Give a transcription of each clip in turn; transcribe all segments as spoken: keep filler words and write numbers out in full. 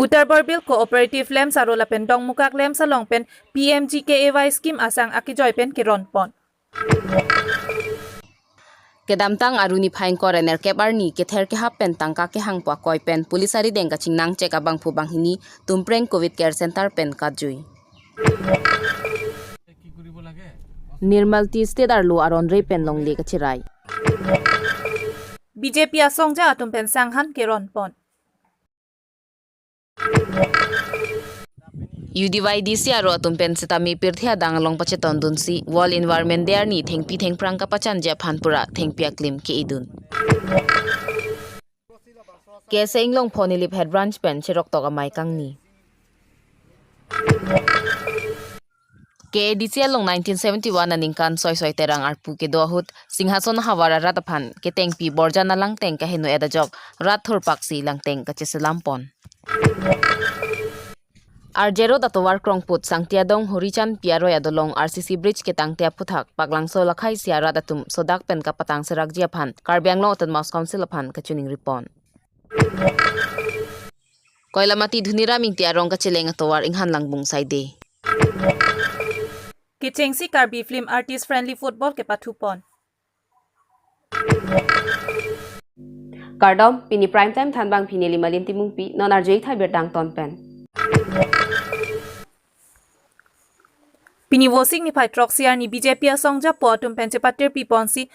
Uttar Borbil Cooperative Lamps aro lapen Dongmukak Lamps along pen P M G K A Y scheme asang akejoi pen keron pon. Kedamtang arni niphai ingkoi ra nerkep arni kether kehap pen tangka kehang pu akoi pen police arideng kachingnang chek abangphu banghini Tumpreng Covid Care Center pen katjui. Nirmal Tea Estate arlo aron re pen longle kachirai. B J P asongja atum pen sanghan keron pon. U D Y D C aro atum pen sitame pirthe adang along pachetondunsi World Environment Day arni thengpi thengphrang kapachanji aphan pura thengpi aklim ke-edun. K S A Inglongpho Nilip Head Branch pen cheroktok amei kangni. K A D C along nineteen seventy-one aningkan Soisoi Terang arpu kedo ahut Singhason havar arat aphan ketengpi Borjan alangteng kaheno-et ajok rat thurpaksi langteng kacheselam pon. Arjerot atovar krongput Sangti Adong Hurichan Pi aroi adolong R C C bridge ketangte aphuthak Paklangso lakhai isi arat atum sodak pen kapatang serakji aphan Karbi Anglong Autonomous Council aphan kachiningri pon. Koilamati Dhuniram Ingti arong kacheleng atovar inghan langbung saide. Kechengsi Karbi Film Artist Friendly Football kepathu pon. Kardom, pini Prime Time thanbang pini Limalin Timungpi, non arjui thai birtang ton pen. Pini Vosik niphai throksi arni B J P asongja po atum pen chepatirpi ponsi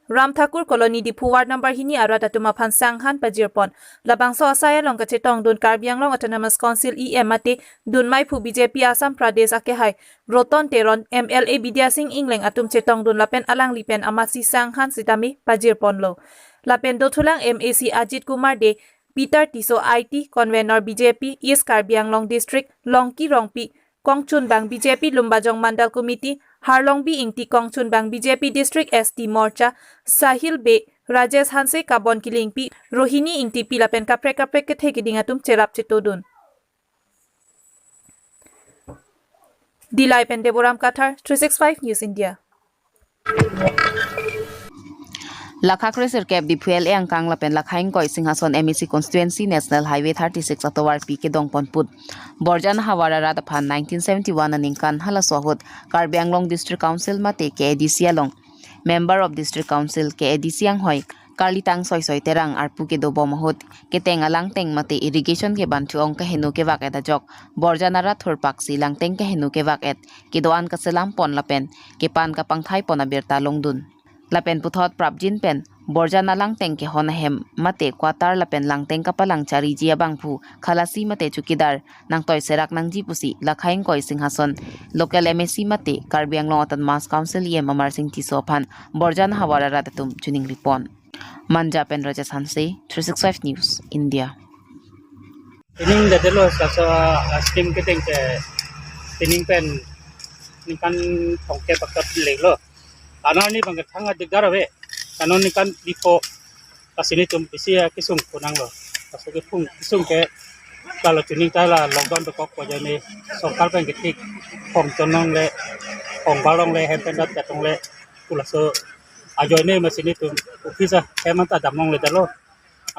Ram Thakur Colony Diphu Ward number hini arat atum aphan sanghan pajir pon. Labangso asai along kachetongdun Karbi Anglong Autonomous Council E M mate dunmai phu B J P Assam Pradesh akehai Roton Teron, M L A Bidya Sing Engleng atum chetongdun lapen alangli pen amatsi sanghan sitame pajir ponlo. Lapen dothulang M A C Ajit Kumar Dey, Peter Tisso I T, Convenor B J P East Karbi Anglong District, Longki Rongpi, kongchunbang B J P Lumbajong Mandal Committee, Harlongbi Ingti kongchunbang B J P District S T Morcha, Sahil Bey, Rajesh Hanse, Kabon Killingpi, Rohini Ingtipi lapen kaprek kaprek kethe keding atum cherap chetodun. Dillai pen Deboram Kathar, three six five News India. Lakha kre sirkep Diphu L A angkang lapen lakha ingkoi Singhason M A C constituency National Highway thirty-six atovarpi kedong ponput Borjan havar arat aphan nineteen seventy-one aningkan halaso ahut Karbi Anglong District Council mate K A D C along Member of District Council K A D C anghoi Karlitang Soisoi Terang arpu kedobom ahut keteng alangteng mate irrigation keban thu-ong kaheno kevak-et ajok Borjan arat thurpaksi langteng kaheno kevak-et kedo-an kaselam pon lapen kepan kapangthai pon abirta longdun. Lapen puthot prapjin pen Borjan alangteng kehon ahem mate quarter lapen langteng kapalang chariji abangphu khalasi mate chowkidar nangtoi serak nangji pusi lakha ingkoi Singhason local M A C mate Karbi Anglong Autonomous Council E M Amarsing Tisso aphan Borjan havar arat atum chiningri pon. Manja pen Rajesh Hanse, three six five News, India. Pining dadelo saso, ah, scheme keteng ke pining pen ningkan thomkep akat lelo. Tanah ni bang kethang adik dar ave. Tanah ningkan dipo kasini tum pisi ya kisung kunang lo. Kaso ke phung kisung ke kalau tuning tai la lockdown dokok ko jani sorkar pen ketik hong chonong le hong balong le hem pen dat katong le pulaso ajoine masini tum office a hem anta damong le dalo.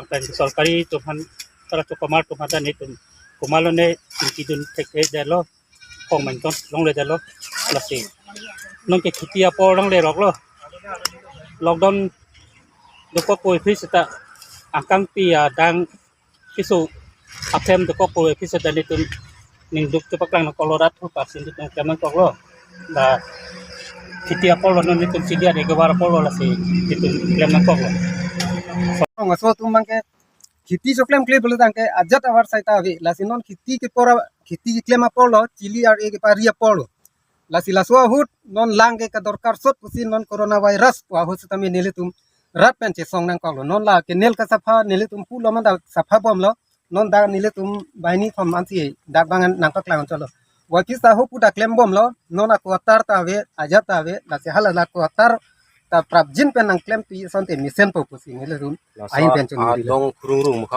Angkan sorkari tum han tara tu kamar tum han ta ni tum kumalo ne tum kidun thek thek dalo. Kong man ton longle dalo lasi. Nonke khiti apor longle rok lo. Lockdown dokok koi phi seta angkang pi adang kisu aphim dokok koi phi seta nitum ningduk chepaklang nangkok lo rat thu pasin nitum klem nangkok lo. Da khiti apor lo non nitum chidi ade gebar apor lo lasi nitum klem nangkok lo. Ong aso tum bangke khiti so klem kle bulu tangke ajat avar sai ta ave lasi non khiti kepor a-, khiti keklem apor lo chili ar e kepari apor lo. Lasi laso ahut non lang ke kadorkar sot pusi non coronavirus pu ahut sitame nelitum rat pen chesong nangkok lo. Non la kenel kasapha nelitum pulo manda sapha bom lo. Non dak nelitum banghini thom ansi dak bang nangpaklang cholo. Wai pisa ahut pu dak klem bom lo. Non a quarter ta ave, ajat ta ave, lasi hala la quarter ta prapjin pen nangklempi asonte mesen po pusi nelitum. Laso ahin pen choningri lo. Adong khurung rung mukha.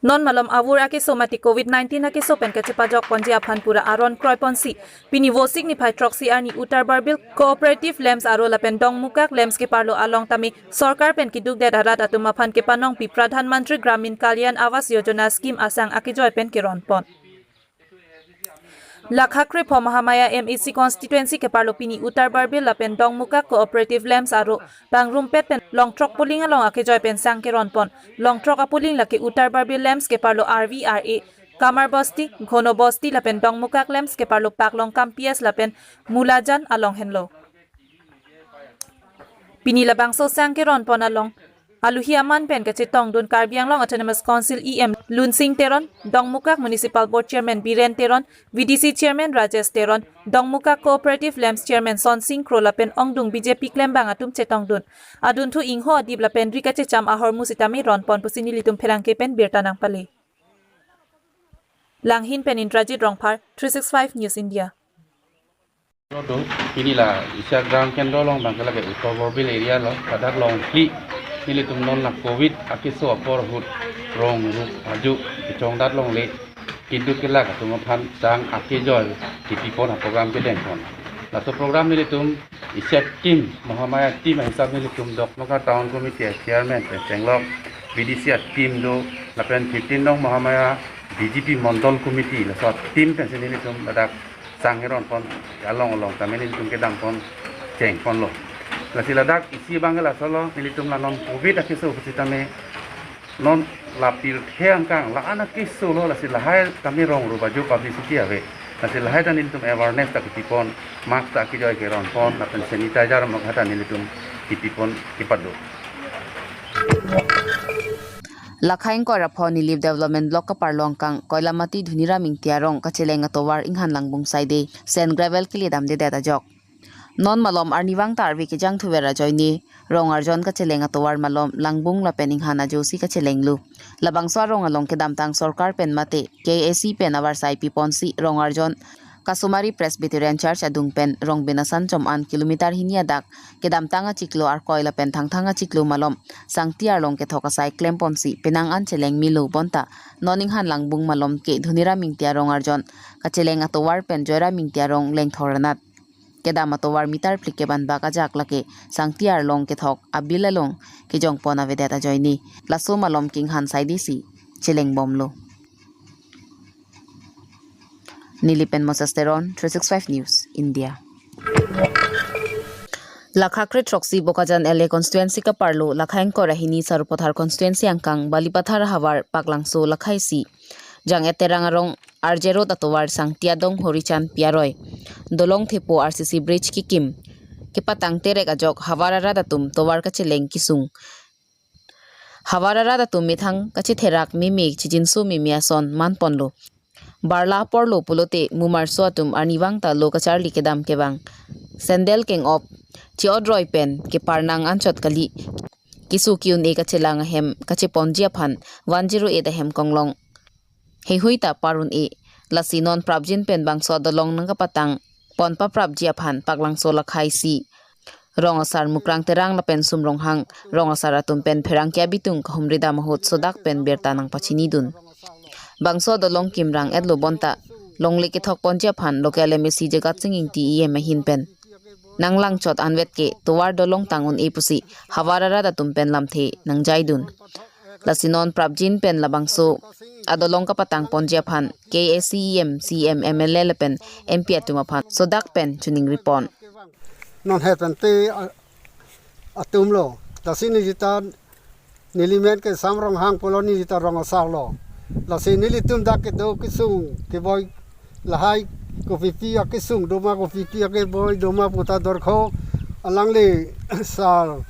Non malom avur akeso mate Covid nineteen akeso pen kachepajok ponji aphan pura aron kroiponsi, pini Vosik niphai throksi arni Uttar Barbil Cooperative Lamps aro lapen Dongmukak Lamps keparlo along tame sorkar pen keduk det arat atum aphan kepanongpi Pradhan Mantri Gramin Kalyan Awas Yojana scheme asang akejoi pen keronpon. Lakha krepho Mahamaya M A C constituency keparlo pini Uttar Barbil lapen Dongmukak Cooperative Lamps aro pangrumpet pen Longthrok polling along akejoi pen sang keronpon. Longthrok apolling lake Uttar Barbil Lamps keparlo R V R A, Kamar Bosti, Ghono Bosti lapen Dongmukak Lamps keparlo Paklongkam P S lapen Mulajan along henlo. Pini labangso sang keronpon along aluhi aman pen kachetongdun Karbi Anglong Autonomous Council E M Lunsing Teron, Dongmukak Municipal Board Chairman Biren Teron, V D C Chairman Rajesh Teron, Dongmukak Cooperative Lamps Chairman Sonsing Kro lapen ongdung B J P klembang atum chetongdun. Adunthu ingho adip lapen ri kachecham ahormu sitame ronpon pusi nelitum pherangke pen birta nangpale. Langhin pen Indrajit Rongphar, three six five News India. Lo do, pini la isi a-ground kendro along abang ke lake Uttar Barbil area lo, ladak longphli, nelitum non la Covid akeso apor ahut rong rup aju kechongdat longle, keduk kelak atum aphan sang akejoi kepipon a-program kedengpon. Laso program nelitum isi a-team, Mahamaya team ahisap nelitum Dongmukak Town Committee a-chairman pen chenglok, V D C a-team do, lapen fifteen nong Mahamaya B J P Mondol Committee, laso a-team pensi nelitum ladak sang keronpon, along along tame nelitum kedangpon chengponlo. Lasi ladak isi abang ke laso lo, nelitum la non Covid akeso pusitame non la pirthe angkang la-an akeso lo, lasi lahai tame rong rup aju publicity ave. Lasi lahai ta nelitum awareness ta kepipon, mask ta akejoi keronpon, lapen sanitizer mak hata nelitum kepipon kepado. Lakha ingkoi ra pho Nilip Development Block keparlo angkang Koilamati Dhoniram Ingti arong kacheleng atovar inghan langbung saide sand gravel kele damdedet ajok. Non malom arnivang ta arve kejangthuver ajoine rong arjon kacheleng atovar malom langbung lapen inghan ajosi kachelenglo. Labangso arong along kedamtang sorkar pen mate K A A C pen avarsai piponsi rong arjon Kasumari Presbyterian Church adung pen Rongbin asan chom-an kilometer hini adak kedamtang achiklo Arkoi lapen Thangthang achiklo malom Sangti arlong kethok asai klemponsi penang an cheleng melo bonta non inghan langbung malom ke Dhoniram Ingti arong arjon kacheleng atovar pen Joyram Ingti arong lengthor anat kedam atovar meter phli kebanbak ajak lake Sangti arlong kethok abil along kejongpon avedet ajoine laso malom ke inghan saidesi chelengbomlo. Nilip pen Moses Teron, three six five News India. Lakha kre throksi Bokajan L A constituency keparlo lakha ingkoi ra hini Sarupathar constituency angkang Balipathar havar Paklangso lakha isi Jang-et Terang arong R J Road atovar Sangti adong Horichan Pi aroi dolong thepo R C C bridge kekim kepatang terek ajok havar arat atum tovar kacheleng kesung. Havar arat atum methang kachetherak meme chijinso meme ason manponlo. Barla aporlo pulote mumarso atum arnivang ta lo kacharli kedam kevang. Sandal keng-op, che-otroi pen keparnang anchot kali. Keso ke-un-e kachelang ahem kacheponji aphan one zero eight ahem konglong heihui ta par-un-e. Lasi non prapjin pen bangso adolong nangkapatang pon paprapji aphan Paklangso lakha isi rong asar Mukrang Terang lapen Sum Ronghang rong asar atum pen pherangke abitung kahumri dam ahut sodak pen birta nangpachinidun. Bangso adolong kimrang-etlo bonta longle kethokponji aphan local M A C Jagatsing Ingti E M ahin pen nanglangchot anvet ke tovar dolong tang un-e pusi havar arat atum pen lamthe nangjaidun. Lasi non prapjin pen labangso adolong kapatangponji aphan K A A C E M, C E M, M L A lapen M P atum aphan sodak pen choningripon. Non het pen te a-, atum lo. Lasi neli ta neli men ke Sam Ronghang pulo, neli ta rong asar lo. Lasi nelitum dak kedo kesung keboi lahai kopipi akesung doma, kopipi akeboi doma puta dorkho alangli sar,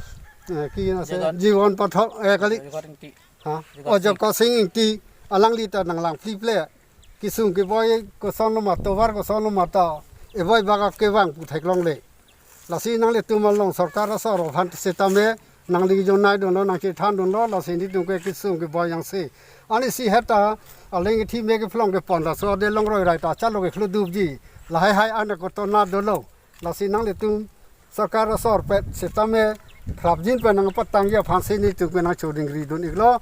eh, ki nase Jiwan. Jiwan Pathak, eh, kali. Jiwan Ingti. Ha? Jiwan Sing. O Jiwan Sing Ingti alangli ta nanglang pliple. Kesung keboi koson lo ma tovar koson lo ma ta eboi bak akevang pu theklongle. Lasi nanglitum along sorkar asor aphan sitame nangli jonai dunlo, nangchethan dunlo, lasi nelitum ke kesung keboi jangsi. Ani si heta aling ithi me kephlong kepon laso de longroi rai ta chalo kekhlu dupji. Lahai hai an kotona dolo. Lasi nanglitum sorkar asor pet sitame prapjin pen nangpatangji aphansi nelitum ke nangchoningridun iklo.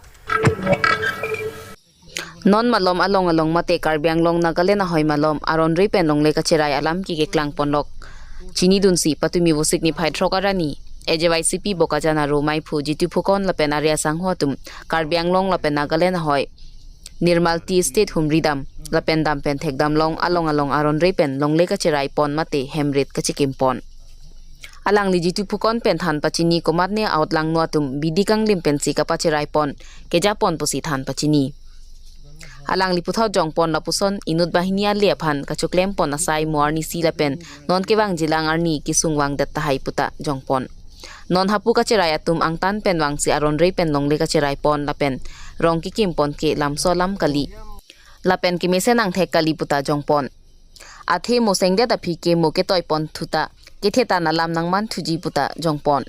Non malom along along mate Karbi Anglong Nagaland ahoi malom aron-re pen longle kacherai alam ke keklang ponlok. Chinidunsi patumi Vosik niphai throk arni A J Y C P Bokajan aro maiphu Jitu Phukan lapen arya sangho atum Karbi Anglong lapen Nagaland ahoi Nirmal Tea Estate humri dam lapen dam pen thekdam long along along aron-re pen longle kacherai pon mate hem rit kachikim pon. Alangli Jitu Phukan pen than pachini komatne aot langno atum bidi kanglim pensi kapacherai pon, keja pon pusi than pachini. Alangli puthot jong pon lapuson inut banghini ale aphan kachoklem pon asai mo arnisi lapen non kevangjilang arni kesung vangdet tahai puta jong pon. Non hapu kacherai atum angtan pen vangsi aron-re pen longle kacherai pon lapen rong kekim pon ke lamso alam kali. Lapen kemesen angthek kali puta jong pon. Athe mo sengdet aphi ke mo ketoi pon thu ta kethe tan alam nangman thuji puta jong pon.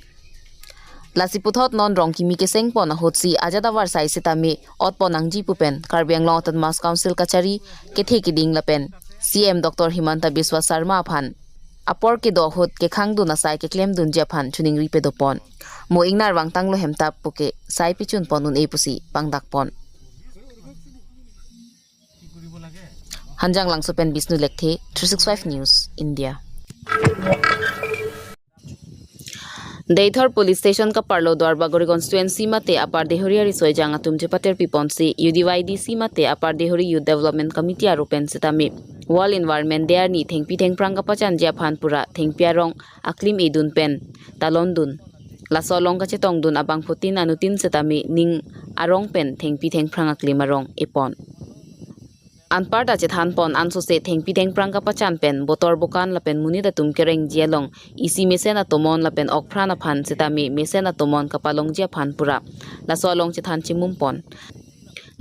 Lasi puthot non rong kimi keseng pon ahutsi ajat avarsai sitame ot pon nangji pu pen Karbi Anglong Autonomous Council kachari kethe keding lapen C M Doctor Himanta Biswa Sarma aphan apor kedo ahut kekhang dun asai keklem dunji aphan choningri pado pon. Mo ingnar vangtanglo hem ta pu ke sai pechun pon un-e pusi pangdak pon. Hanjanglangso pen Bisnu Lekthe, three six five News, India. Deithor Police Station kaparlo Duarbagori constituency mate Upper Deihori arisoijang atum chepaterpi ponsi U D Y D C mate Upper Deihori Youth Development Committee aro pen sitame World Environment Day arni thengpi thengphrang kapachanji aphan pura thengpi arong aklim edun pen talon dun. Laso along kachetong dun abangphutin anuttin sitame ning arong pen thengpi thengphrang aklim arong epon. Anparta chethan pon ansose thengpi thengphrang kapachan pen botor bokan lapen monit atum kerengji along isi mesen atomon lapen okpran aphan sitame mesen atomon kapalongji aphan pura laso along chethan chimum pon.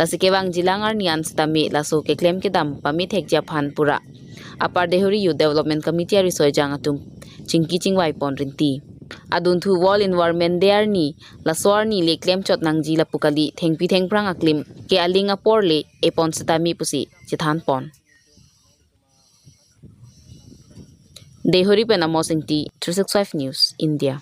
Lasi kevangjilang arni an sitame laso keklem kedam pamethekji aphan pura Upper Deihori Youth Development Committee arisoijang atum chingki chingvai pon rinti. Adunthu World Environment Day arni laso arni le klemchot nangji lapu kali, thengpi thengphrang aklim ke aling apor le epon sitame pusi chethan pon. Deihori pen Amos Ingti, three six five News, India.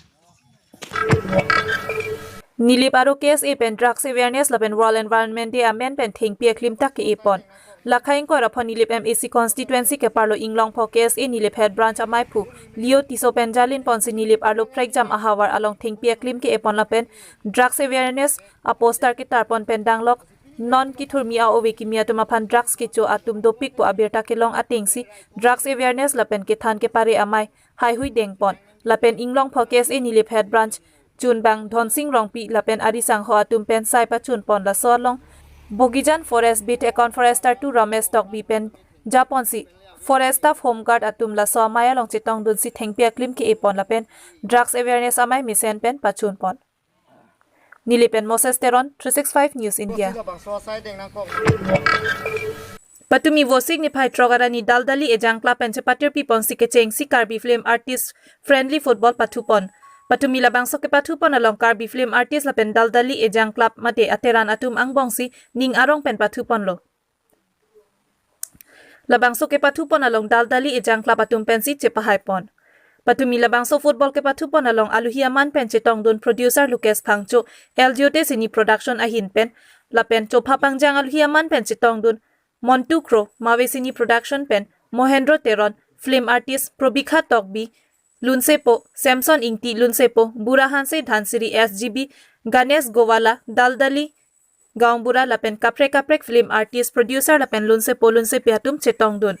Nilip aro K S A pen Drugs Awareness lapen World Environment Day amen pen thengpi aklim ta ke-epon. Lakha ingkoi ra pho Nilip M A C constituency keparlo Inglongpho K S A Nilip Head Branch amaiphu Leo Tisso pen jalin ponsi Nilip arlo prekjam ahavar along thengpi aklim ke-epon lapen Drugs Awareness aposter ketar pon pen danglok non kithurmi a-ove kimi atum aphan drugs kecho atum dopik pu abirta kelong atengsi Drugs Awareness lapen kethan kepare amei haihui deng pon. Lapen Inglongpho K S A Nilip Head Branch chunbang Dhonsing Rongpi lapen ari sangho atum pen sai pachun pon. Laso along Bogijan Forest Beat Account Forester two Ramesh Tokbi pen japonsi Forest Staff, Home Guard atum laso amei along chetong dunsi thengpi aklim ke-epon lapen Drugs Awareness amei mesen pen pachun pon. Nilip pen Moses Teron, three six five News India. Patumi Vosik niphai throk arni Daldali Ejang Club pen chepaterpi ponsi kechengsi Karbi Film Artist Friendly Football pathu pon. Patumi labangso kepathu pon along Karbi Film Artist lapen Daldali Ejang Club mate ateran atum angbongsi ning arong pen pathu ponlo. Labangso kepathu pon along Daldali Ejang Club atum pensi chepahai pon. Patumi labangso football kepathu pon along aluhi aman pen chetong dun producer Lucas Phangcho, L J O T Cine Production ahin pen, lapen chopha pangjang aluhi aman pen chetong dun Montu Kro, Mave Cine Production pen Mohendro Teron, film artist Probikha Tokbi, Lunsepo, Samson Ingti Lunsepo, Bura Hanse Dhansiri S G B, Ganesh Gowala, Daldali Gaonbura lapen kaprek kaprek film artist, producer lapen Lunsepo Lunsepi atum chetong dun.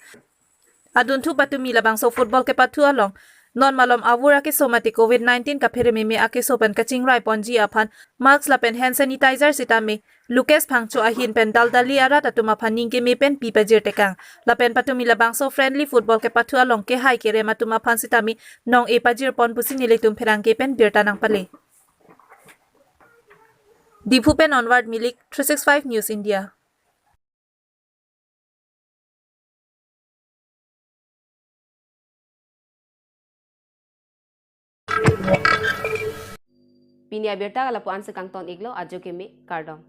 Adunthu patumi labangso football kepathu along non malom avur akeso mate covid nineteen kaphere meme akeso pen kachingrai ponji aphan mask lapen hand sanitizer sitame Lucas Phangcho ahin pen Daldali arat atum aphan ning keme pen pi pajir tekang. Lapen patumi labangso friendly football kepathu along kehai kerem atum aphan sitame nong-e pajir pon pusi nelitum pherangke pen birta nangpale. Diphu pen Onward Milik, three six five News India. Pini abirta lapu-an si kangton iklo, ajo keme, kardom.